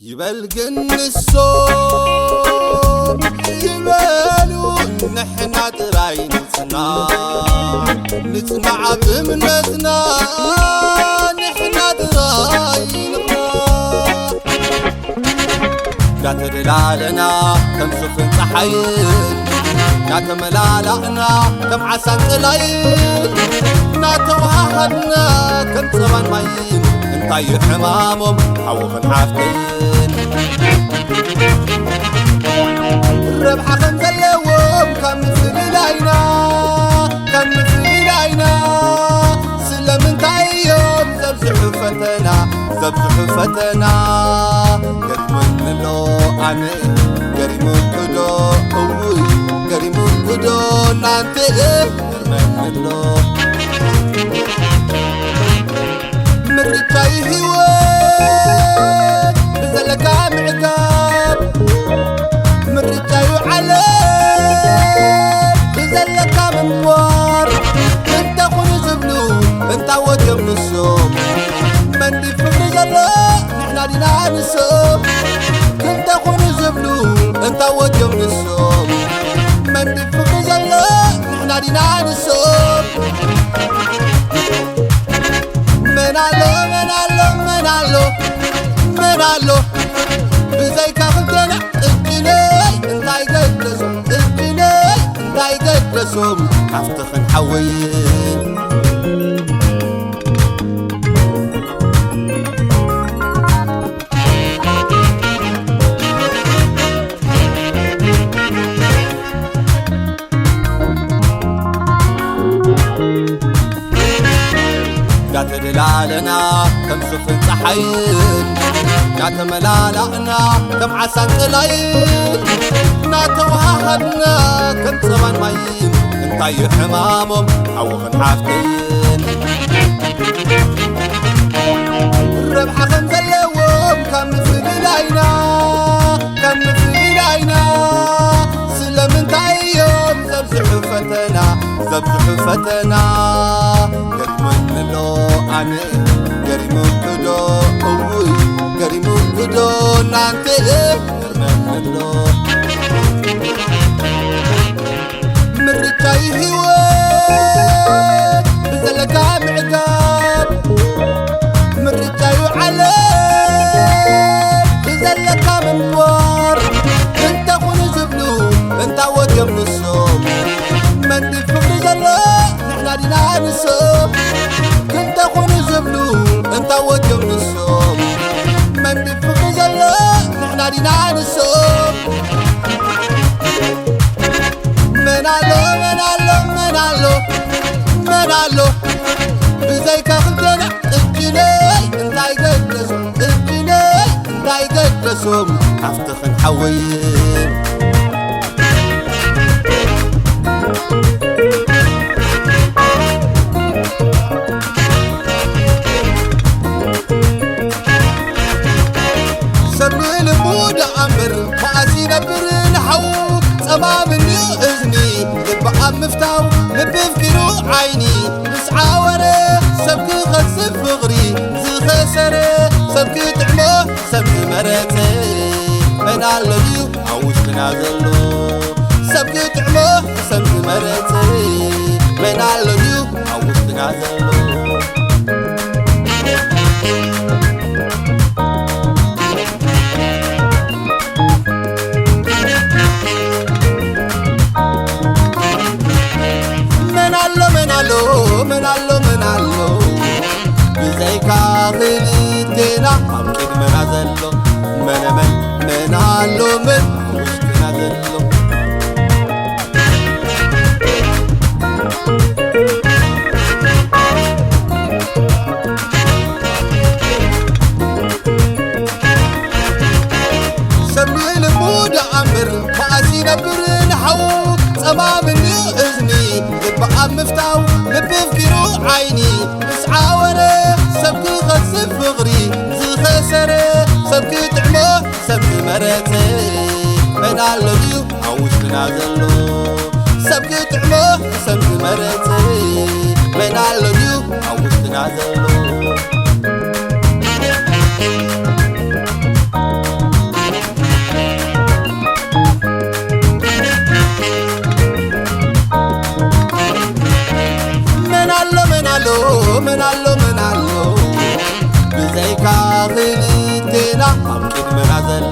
ይበል ግን ንሶም ይበሉ፣ ንሕና ጥራይ ንጽናዕ፣ ንጽናዕ ኣብ እምነትና፣ ንሕና ጥራይ ንጽናዕ። እንዳተደላለና ከም ጽፍን ጸሓይን፣ እንዳተመላላእና ከም ዓሳን ጥላይን፣ እንዳተወሃሃድና ከም ጸባን ማይን፣ እንታይ እዩ ሕማሞም ሓውኽን ሓፍተይን? ረብሓ ከም ዘለዎም ካብ ምፍልላይና፣ ካብ ምፍልላይና፣ ስለምንታይ እዮም ዘብዝሑ ፈተና፣ ዘብዝሑ ፈተና? ገሪሙኒ ኣሎ ኣነ፣ ገሪሙክዶ? እውይ፣ ገሪሙክዶ እናንተ? ገርመኒ ኣሎ። ምርጫ እዩ ህይወት ብዘለካ ምዕጋብ፣ ምርጫ እዩ ዓለም ብዘለካ ምንባር። እንተኹኑ ዝብሉ እንታወት እዮም ንሶም? መን ድዩ ፍቕሪ ዘሎ ንሕና ዲና ንሶም? እንተኹኑ ዝብሉ እንታወት እዮም ንሶም? መን ድዩ ፍቕሪ ዘሎ ንሕና ዲና ንሶም? መን ኣሎ፣ መን ኣሎ፣ መን ኣሎ፣ መን ኣሎ ብዘይካ ክልቴና? ቅጭነይ እንታይ ገደሶም? ቅጭነይ እንታይ ገደሶም? ሃፍትኽን ሓወይን። እንዳተደላለና ከም ጽፍን ጸሓይን፣ እንዳተመላላእና ከም ዓሳን ጥላይን፣ እንዳተወሃሃድና ከም ጸባን ማይን፣ እንታይ እዩ ሕማሞም ሓውኽን ሓፍተይን? ረብሓ ከም ዘለዎም ካብ ምፍልላይና፣ ካብ ምፍልላይና፣ ስለምንታይ እዮም ዘብዝሑ ፈተና፣ ዘብዝሑ ፈተና? ገሪሙኒ ኣሎ ኣነ፣ ገሪሙክዶ? እውይ፣ ገሪሙክዶ እናንተ? ገርመኒ ኣሎ። ምርጫ እዩ ህይወት ብዘለካ ምዕጋብ፣ ምርጫ እዩ ዓለም ብዘለካ ምንባር። እንተኹኑ ዝብሉ እንታወት እዮም ንሶም? መን ድዩ ፍቕሪ ዘሎ ንሕና ዲና ንሶም? እንተኹኑ ዝብሉ እንታወት እዮም ንሶም? መን ድዩ ፍቕሪ ዘሎ ንሕና ዲና ንሶም? መን ኣሎ፣ መን ኣሎ፣ መን ኣሎ፣ መን ኣሎ ብዘይካ ክልቴና? ቅጭነይ እንታይ ገደሶም? ቅጭነይ እንታይ ገደሶም? ሃፍትኽን ሓወይን። ሰብ ንልቡ ደኣ እምበር መኣስ ይነብር ንሓዉ? ጸማም እንዩ እዝኒ ልቢ ኣብ ምፍታው፣ ልቢ ኣፍቂሩ ዓይኒ ምስ ዓወረ፣ ሰብ ክኸስብ ፍቕሪ ዝኸሰረ፣ ሰብ ክጥዕሞ ሰብ ዝመረጸ፣ መን ኣሎ ድዩ ኣብ ውሽጥና ዘሎ? ሰብ ክጥዕሞ ሰብ ዝመረጸ፣ መን ኣሎ ድዩ ኣብ ውሽጥና ዘሎ? መን ኣሎ፣ መን ኣሎ፣ መን ኣሎ፣ መን ኣሎ ብዘይካ ክልቴና ኣብ ቅድመና ዘሎ? መነ መን፣ መን ኣሎ፣ መን ኣብ ውሽጥና ዘሎ? ሰብ ንልቡ ደኣ እምበር መኣስ ይነብር ንሓዉ? ጸማም እንዩ እዝኒ ልቢ ኣብ ምፍታው፣ ልቢ ኣፍቂሩ ዓይኒ ምስ ዓወረ፣ ሰብ ክኸስብ ፍቕሪ ዝኸሰረ፣ ሰብ ክጥዕሞ ሰብ ዝመረጸ፣ መን ኣሎ ድዩ ኣብ ውሽጥና ዘሎ? ሰብ ክጥዕሞ ሰብ ዝመረጸ፣ መን ኣሎ ድዩ ኣብ ውሽጥና ዘሎ? ክልቴና ኣብ ቅድመና ዘላ